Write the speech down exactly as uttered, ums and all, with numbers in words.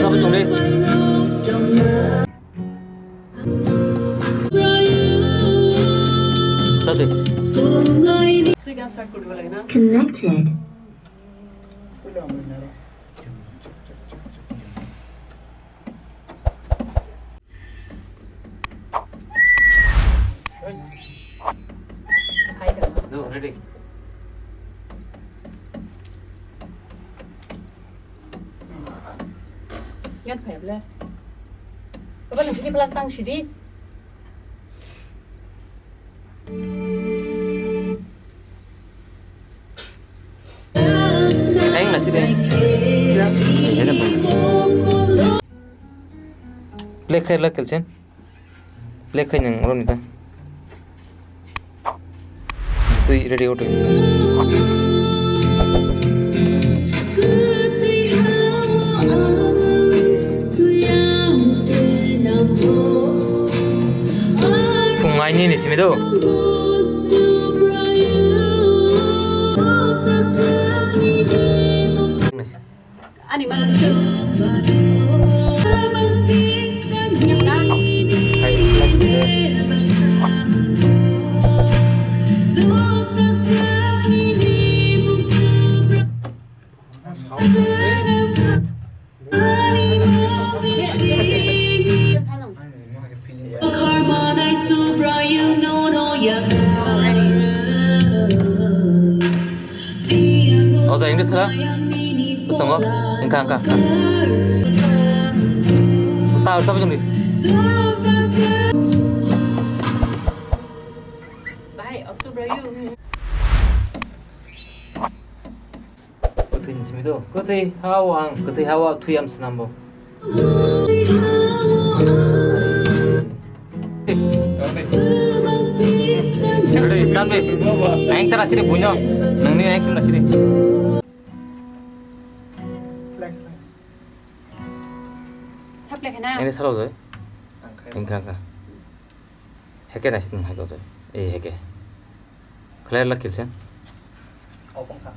Sabai tong de. Sade. Connected. No, ready. Ngat phai ble. Baba nang sini pelan tang sidi. Aing nasi deh. Ya, ya, ya. Play khair la kelchen. Play khai nang roni ta. Tui ready ote. Phung aini ni simi do. Ani malang sih. Nyamna. Oja English sara. Bwskango. Engka, engka, engka. Ta, ta bujung di. Bahai, osubrayu. Kwthwi ni simi do. Kwthwi ha o ang, kwthwi ha o thwi am swnam bo. Tambe, aing tara siri buino, nangni aing simna siri. Saple khana. Ini sarau jai. Engka, engka. Heke nasi tong hai jai. Eh, heke. Khlai la kilsen. Oh, pangkha.